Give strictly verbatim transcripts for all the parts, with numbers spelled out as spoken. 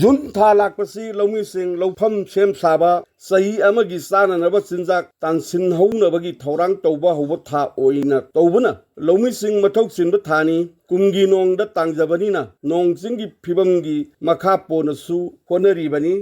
June ꯊꯥ ꯂꯥꯛꯄꯁꯤ ꯂꯧꯃꯤꯁꯤꯡ ꯂꯧꯐꯝ ꯁꯦꯝ ꯁꯥꯕ, ꯆꯍꯤ ꯑꯃꯒꯤ ꯆꯥꯅꯅꯕ ꯆꯤꯟꯖꯥꯛ ꯇꯥꯟꯁꯤꯟꯍꯧꯅꯕꯒꯤ ꯊꯧꯔꯥꯡ ꯇꯧꯕ ꯍꯧꯕ ꯊꯥ ꯑꯣꯏꯅ ꯇꯧꯕꯅ, ꯂꯧꯃꯤꯁꯤꯡ ꯃꯊꯧ ꯆꯤꯟꯕ ꯊꯥꯅꯤ꯫ ꯀꯨꯝꯒꯤ ꯅꯣꯡꯗ ꯇꯥꯡꯖꯕꯅꯤꯅ ꯅꯣꯡ ꯆꯤꯡꯒꯤ ꯐꯤꯕꯝꯒꯤ ꯃꯈꯥ ꯄꯣꯟꯅꯁꯨ ꯍꯣꯠꯅꯔꯤꯕꯅꯤ꯫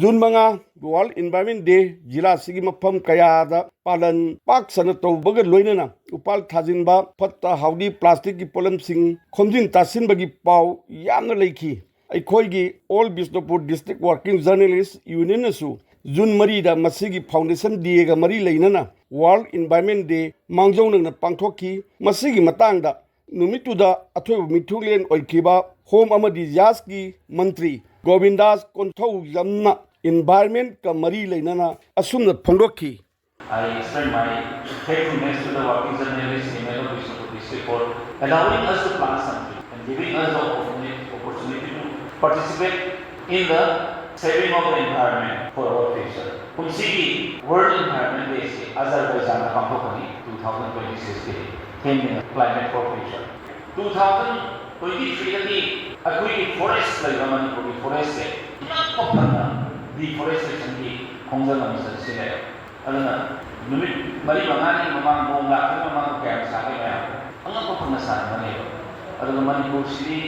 ꯖꯨꯟ ꯃꯉꯥ, World Environment Day, ꯖꯤꯂꯥꯁꯤꯒꯤ ꯃꯐꯝ ꯀꯌꯥꯗ ꯄꯥꯂꯟ ꯄꯥꯛ ꯁꯟꯅ ꯇꯧꯕꯒ ꯂꯣꯏꯅꯅ ꯎꯄꯥꯜ ꯊꯥꯖꯤꯟꯕ, ꯐꯠꯇ ꯍꯥꯎꯗꯤ ꯄ꯭ꯂꯥꯁꯇꯤꯛꯀꯤ ꯄꯣꯠꯂꯝꯁꯤꯡ ꯈꯣꯝꯖꯤꯟ ꯇꯥꯁꯤꯟꯕꯒꯤ ꯄꯥꯎ ꯌꯥꯝꯅ ꯂꯩꯈꯤ꯫ ꯑꯩꯈꯣꯏꯒꯤ All Bishnupur District Working Journalist Unionꯅꯁꯨ ꯖꯨꯟ ꯃꯔꯤꯗ ꯃꯁꯤꯒꯤ Foundation Dayꯒ ꯃꯔꯤ ꯂꯩꯅꯅ World Environment Day ꯃꯥꯡꯖꯧꯅꯅ ꯄꯥꯡꯊꯣꯛꯈꯤ꯫ ꯃꯁꯤꯒꯤ ꯃꯇꯥꯡꯗ ꯅꯨꯃꯤꯠꯇꯨꯗ ꯑꯊꯣꯏꯕ ꯃꯤꯊꯨꯡꯂꯦꯟ ꯑꯣꯏꯈꯤꯕ Home ꯑꯃꯗꯤ Jobsꯀꯤ ꯃꯟꯇ꯭ꯔꯤ ꯒꯣꯕꯤꯟꯗꯥꯁ ꯀꯣꯟꯊꯧꯖꯝꯅ environmentꯀ ꯃꯔꯤ ꯂꯩꯅꯅ ꯑꯁꯨꯝꯅ ꯐꯣꯡꯗꯣꯛꯈꯤ꯫ I extend my thankfulness to the working journalists in Melo Bishnupur district for allowing us to plant some tree and giving us the opportunity, opportunity to participate in the saving of the environment for our future. ꯀꯨꯝꯁꯤꯒꯤ World Environment Day ꯑꯁꯤ ꯑꯖꯔꯕꯩꯖꯥꯟꯗ ꯄꯥꯡꯊꯣꯛꯀꯅꯤ, two thousand twenty-sixꯀꯤ theme ꯅꯤ climate for future꯫ Two thousand twenty-threeꯗꯒꯤ ꯑꯩꯈꯣꯏꯒꯤ forest ꯂꯩꯕ ꯃꯅꯤꯄꯨꯔꯒꯤ forestꯁꯦ ꯑꯉꯛꯄ ꯐꯪꯅ deforestationꯒꯤ ꯈꯣꯡꯖꯪ ꯑꯃ ꯆꯠꯁꯤꯜꯂꯦ꯫ ꯑꯗꯨꯅ ꯅꯨꯃꯤꯠ ꯃꯔꯤ ꯃꯉꯥꯅꯤ ꯃꯃꯥꯡ, ꯅꯣꯡ ꯂꯥꯛꯇ꯭ꯔꯤꯉꯩ ꯃꯃꯥꯡꯗ ꯀꯌꯥꯝ ꯁꯥꯒꯦ ꯃꯌꯥꯝ ꯑꯉꯛꯄ ꯐꯪꯅ ꯁꯥꯔꯝꯒꯅꯦꯕ꯫ ꯑꯗꯨꯒ ꯃꯅꯤꯄꯨꯔꯁꯤꯗꯤ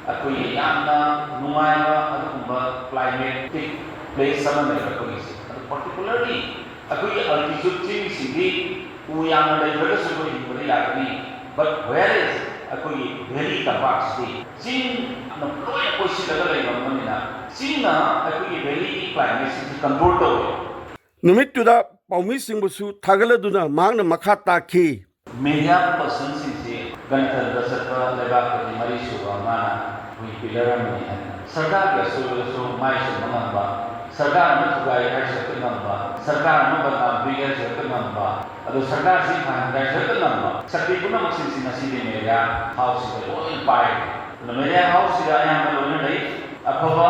ꯑꯩꯈꯣꯏꯒꯤ ꯌꯥꯝꯅ ꯅꯨꯡꯉꯥꯏꯕ ꯑꯗꯨꯒꯨꯝꯕ climatic place ꯑꯃ ꯂꯩꯕ ꯑꯩꯈꯣꯏꯒꯤꯁꯦ꯫ ꯑꯗꯨ particularly ꯑꯩꯈꯣꯏꯒꯤ altitude ꯆꯤꯡꯁꯤꯡꯗꯤ ꯎ ꯌꯥꯝꯅ ꯂꯩꯇ꯭ꯔꯒꯁꯨ ꯑꯩꯈꯣꯏ ꯍꯤꯡꯕꯗ ꯌꯥꯒꯅꯤ꯫ But whereas ꯑꯩꯈꯣꯏꯒꯤ valley ꯇꯝꯄꯥꯛꯁꯤꯗꯤ ꯆꯤꯡꯅ ꯂꯣꯏꯅ ꯀꯣꯏꯁꯤꯜꯂꯒ ꯂꯩꯕ ꯃꯔꯝꯅꯤꯅ ꯆꯤꯡꯅ ꯑꯩꯈꯣꯏꯒꯤ valleyꯒꯤ climateꯁꯤꯡꯁꯤ control ꯇꯧꯋꯦ꯫ ꯅꯨꯃꯤꯠꯇꯨꯗ ꯄꯥꯎꯃꯤꯁꯤꯡꯕꯨꯁꯨ ꯊꯥꯒꯠꯂꯗꯨꯅ ꯃꯍꯥꯛꯅ ꯃꯈꯥ ꯇꯥꯈꯤ꯫ Media personꯁꯤꯡꯁꯤ ꯒꯅꯇꯟꯇ꯭ꯔ ꯆꯠꯄ ꯂꯩꯕꯥꯛꯇꯗꯤ ꯃꯔꯤꯁꯨꯕ ꯃꯥꯅ ꯑꯩꯈꯣꯏ pillar ꯑꯃꯅꯤ ꯍꯥꯏꯅ ꯁꯔꯀꯥꯔꯒꯤ ꯑꯁꯣꯏꯕꯗꯁꯨ ꯃꯥꯏ ꯆꯨꯝꯕ ꯉꯝꯕ, ꯁꯔꯀꯥꯔ ꯑꯃ ꯊꯨꯒꯥꯏ ꯍꯥꯏꯔꯁꯨ ꯍꯦꯛꯇ ꯉꯝꯕ, ꯁꯔꯀꯥꯔ ꯑꯃ ꯕꯗꯅꯥꯝ ꯄꯤꯒꯦ ꯍꯥꯏꯔꯁꯨ ꯍꯦꯛꯇ ꯉꯝꯕ, ꯑꯗꯣ ꯁꯔꯀꯥꯔꯁꯤ ꯐꯍꯟꯒꯦ ꯍꯥꯏꯔꯁꯨ ꯍꯦꯛꯇ ꯉꯝꯕ ꯁꯛꯇꯤ ꯄꯨꯝꯅꯃꯛꯁꯤꯡꯁꯤ ꯉꯁꯤꯗꯤ media houseꯁꯤꯗ ꯂꯣꯏꯅ ꯄꯥꯏꯔꯦ꯫ ꯑꯗꯨꯅ media houseꯁꯤꯗ ꯑꯌꯥꯝꯕ ꯂꯣꯏꯅ ꯂꯩ꯫ ꯑꯐꯕ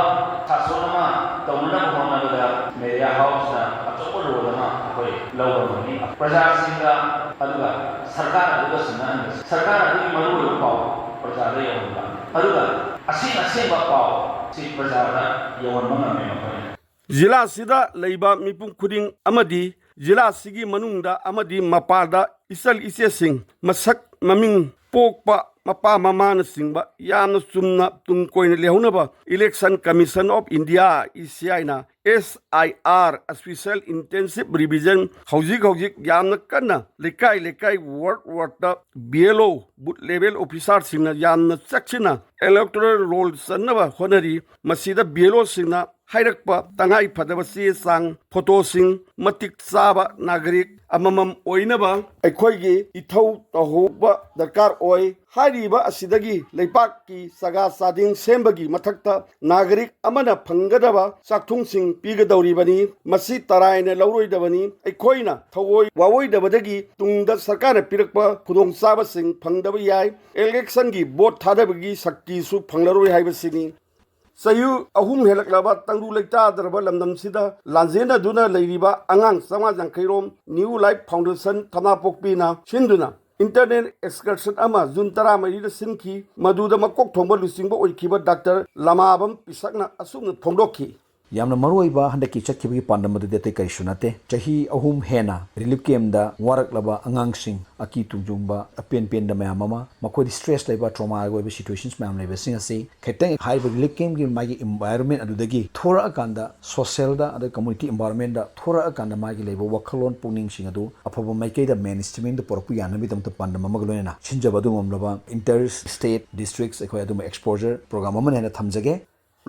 ꯁꯥꯁꯣꯟ ꯑꯃ ꯇꯧꯅꯅꯕ ꯍꯣꯠꯅꯕꯗ media houseꯅ ꯑꯆꯧꯕ role ꯑꯃ ꯑꯩꯈꯣꯏ ꯂꯧꯕ ꯉꯝꯃꯤ꯫ ꯄ꯭ꯔꯖꯥꯁꯤꯡꯒ ꯑꯗꯨꯒ ꯁꯔꯀꯥꯔ ꯑꯗꯨꯒ ꯁꯤꯟꯅꯍꯟꯕ, ꯁꯔꯀꯥꯔ ꯑꯗꯨꯒꯤ ꯃꯔꯨꯑꯣꯏꯕ ꯄꯥꯎ ꯄ꯭ꯔꯖꯥꯗ ꯌꯧꯍꯟꯕ, ꯑꯗꯨꯒ ꯑꯁꯦꯡ ꯑꯁꯦꯡꯕ ꯄꯥꯎ ꯁꯤ ꯄ꯭ꯔꯖꯥꯗ ꯌꯧꯍꯟꯕ ꯉꯝꯃꯦ ꯃꯈꯣꯏꯅ꯫ ꯖꯤꯂꯥꯁꯤꯗ ꯂꯩꯕ ꯃꯤꯄꯨꯝ ꯈꯨꯗꯤꯡ ꯑꯃꯗꯤ ꯖꯤꯂꯥꯁꯤꯒꯤ ꯃꯅꯨꯡꯗ ꯑꯃꯗꯤ ꯃꯄꯥꯟꯗ ꯏꯆꯜ ꯏꯆꯦꯁꯤꯡ ꯃꯁꯛ ꯃꯃꯤꯡ ꯄꯣꯛꯄ ꯃꯄꯥ ꯃꯃꯥꯅꯆꯤꯡꯕ ꯌꯥꯝꯅ ꯆꯨꯝꯅ ꯇꯨꯡ ꯀꯣꯏꯅ ꯂꯩꯍꯧꯅꯕ Election Commission of India, E C I ꯅ S I R, Special Intensive Revision, ꯍꯧꯖꯤꯛ ꯍꯧꯖꯤꯛ ꯌꯥꯝꯅ ꯀꯟꯅ ꯂꯩꯀꯥꯏ ꯂꯩꯀꯥꯏ, ward ward ꯇ B L O, Booth Level Officer ꯁꯤꯡꯅ ꯌꯥꯝꯅ ꯆꯦꯛꯁꯤꯟꯅ electoral roll ꯆꯟꯅꯕ ꯍꯣꯠꯅꯔꯤ꯫ ꯃꯁꯤꯗ B L O ꯁꯤꯡꯅ ꯍꯥꯏꯔꯛꯄ ꯇꯉꯥꯏ ꯐꯗꯕ ꯆꯦ ꯆꯥꯡ, ꯐꯣꯇꯣꯁꯤꯡ, ꯃꯇꯤꯛ ꯆꯥꯕ ꯅꯥꯒꯔꯤꯛ ꯑꯃꯃꯝ ꯑꯣꯏꯅꯕ ꯑꯩꯈꯣꯏꯒꯤ ꯏꯊꯧ ꯇꯧꯍꯧꯕ ꯗꯔꯀꯥꯔ ꯑꯣꯏ꯫ ꯍꯥꯏꯔꯤꯕ ꯑꯁꯤꯗꯒꯤ ꯂꯩꯕꯥꯛꯀꯤ ꯆꯒꯥ ꯆꯥꯗꯤꯡ ꯁꯦꯝꯕꯒꯤ ꯃꯊꯛꯇ ꯅꯥꯒꯔꯤꯛ ꯑꯃꯅ ꯐꯪꯒꯗꯕ ꯆꯥꯛꯊꯨꯡꯁꯤꯡ ꯄꯤꯒꯗꯧꯔꯤꯕꯅꯤ꯫ ꯃꯁꯤ ꯇꯔꯥꯏꯅ ꯂꯧꯔꯣꯏꯗꯕꯅꯤ꯫ ꯑꯩꯈꯣꯏꯅ ꯊꯑꯣꯏ ꯋꯥꯑꯣꯏꯗꯕꯗꯒꯤ ꯇꯨꯡꯗ ꯁꯔꯀꯥꯔꯅ ꯄꯤꯔꯛꯄ ꯈꯨꯗꯣꯡꯆꯥꯕꯁꯤꯡ ꯐꯪꯗꯕ ꯌꯥꯏ꯫ Election ꯒꯤ vote ꯊꯥꯗꯕꯒꯤ ꯁꯛꯇꯤꯁꯨ ꯐꯪꯂꯔꯣꯏ ꯍꯥꯏꯕꯁꯤꯅꯤ꯫ ꯆꯍꯤ ꯑꯍꯨꯝ ꯍꯦꯜꯂꯛꯂꯕ ꯇꯪꯗꯨ ꯂꯩꯇꯥꯗ꯭ꯔꯕ ꯂꯝꯗꯝꯁꯤꯗ ꯂꯥꯟꯖꯦꯟꯅꯗꯨꯅ ꯂꯩꯔꯤꯕ ꯑꯉꯥꯡ ꯆꯥꯝꯃꯉꯥ ꯌꯥꯡꯈꯩ ꯔꯣꯝ New Life Foundation ꯊꯝꯅꯥꯄꯣꯛꯄꯤꯅ ꯁꯤꯟꯗꯨꯅ internal excursion ꯑꯃ June ꯇꯔꯥꯃꯔꯤꯗ ꯁꯤꯟꯈꯤ꯫ ꯃꯗꯨꯗ ꯃꯀꯣꯛ ꯊꯣꯡꯕ ꯂꯨꯆꯤꯡꯕ ꯑꯣꯏꯈꯤꯕ Doctor ꯂꯃꯥꯕꯝ ꯄꯤꯁꯛꯅ ꯑꯁꯨꯝꯅ ꯐꯣꯡꯗꯣꯛꯈꯤ꯫ ꯌꯥꯝꯅ ꯃꯔꯨꯑꯣꯏꯕ ꯍꯟꯗꯛꯀꯤ ꯆꯠꯈꯤꯕꯒꯤ ꯄꯥꯟꯗꯝ ꯑꯗꯨꯗꯤ ꯑꯇꯩ ꯀꯔꯤꯁꯨ ꯅꯠꯇꯦ꯫ ꯆꯍꯤ ꯑꯍꯨꯝ ꯍꯦꯟꯅ relief camp ꯇ ꯋꯥꯔꯛꯂꯕ ꯑꯉꯥꯡꯁꯤꯡ, ꯑꯀꯤ ꯇꯨꯡꯖꯨꯡꯕ, ꯑꯄꯦꯟ ꯄꯦꯟꯗ ꯃꯌꯥꯝ ꯑꯃ, ꯃꯈꯣꯏꯗ stress ꯂꯩꯕ, trauma ꯑꯣꯏꯕ situations ꯃꯌꯥꯝ ꯂꯩꯕꯁꯤꯡ ꯑꯁꯤ ꯈꯤꯇꯪ ꯍꯥꯏꯔꯤꯕ relief camp ꯀꯤ ꯃꯥꯒꯤ environment ꯑꯗꯨꯗꯒꯤ ꯊꯣꯔꯛꯑꯀꯥꯟꯗ social ꯗ, ꯑꯗꯩ community environment ꯗ ꯊꯣꯔꯛꯑꯀꯥꯟꯗ ꯃꯥꯒꯤ ꯂꯩꯕ ꯋꯥꯈꯜꯂꯣꯟ ꯄꯨꯛꯅꯤꯡꯁꯤꯡ ꯑꯗꯨ ꯑꯐꯕ ꯃꯥꯏꯀꯩꯗ mainstream ꯗ ꯄꯨꯔꯛꯄ ꯌꯥꯅꯕꯒꯤꯗꯃꯛꯇ ꯄꯥꯟꯗꯝ ꯑꯃꯒ ꯂꯣꯏꯅꯅ ꯁꯤꯟꯖꯕ ꯑꯗꯨꯒꯨꯝꯂꯕ inter state districts ꯑꯩꯈꯣꯏ ꯑꯗꯨꯝꯕ exposure program ꯑꯃꯅ ꯍꯦꯟꯅ ꯊꯝꯖꯒꯦ꯫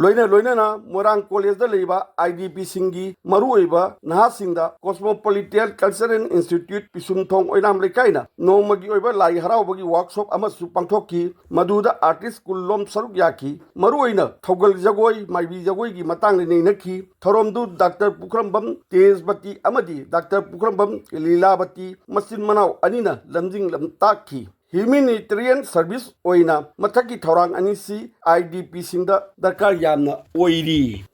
ꯂꯣꯏꯅ ꯂꯣꯏꯅꯅ ꯃꯣꯏꯔꯥꯡ ꯀꯣꯂꯦꯖꯇ ꯂꯩꯕ I D P ꯁꯤꯡꯒꯤ ꯃꯔꯨꯑꯣꯏꯕ ꯅꯍꯥꯁꯤꯡꯗ Cosmopolitan Cultural Institute ꯄꯤꯁꯨꯝꯊꯣꯡ ꯑꯣꯏꯅꯥꯝ ꯂꯩꯀꯥꯏꯅ ꯅꯣꯡꯃꯒꯤ ꯑꯣꯏꯕ ꯂꯥꯏ ꯍꯔꯥꯎꯕꯒꯤ workshop ꯑꯃꯁꯨ ꯄꯥꯡꯊꯣꯛꯈꯤ꯫ ꯃꯗꯨꯗ artist ꯀꯨꯟ ꯂꯣꯝ ꯁꯔꯨꯛ ꯌꯥꯈꯤ꯫ ꯃꯔꯨꯑꯣꯏꯅ ꯊꯧꯒꯜ ꯖꯒꯣꯏ, ꯃꯥꯏꯕꯤ ꯖꯒꯣꯏꯒꯤ ꯃꯇꯥꯡꯗ ꯅꯩꯅꯈꯤ꯫ ꯊꯧꯔꯝꯗꯨ Doctor ꯄꯨꯈ꯭ꯔꯝꯕꯝ ꯇꯦꯖꯕꯇꯤ ꯑꯃꯗꯤ Doctor ꯄꯨꯈ꯭ꯔꯝꯕꯝ ꯂꯤꯂꯥꯕꯇꯤ ꯃꯆꯤꯟ ꯃꯅꯥꯎ ꯑꯅꯤꯅ ꯂꯝꯖꯤꯡ ꯂꯝꯇꯥꯛꯈꯤ꯫ Humanitarian service ꯑꯣꯏꯅ ꯃꯊꯛꯀꯤ ꯊꯧꯔꯥꯡ ꯑꯅꯤꯁꯤ I D P ꯁꯤꯡꯗ ꯗꯔꯀꯥꯔ ꯌꯥꯝꯅ ꯑꯣꯏꯔꯤ꯫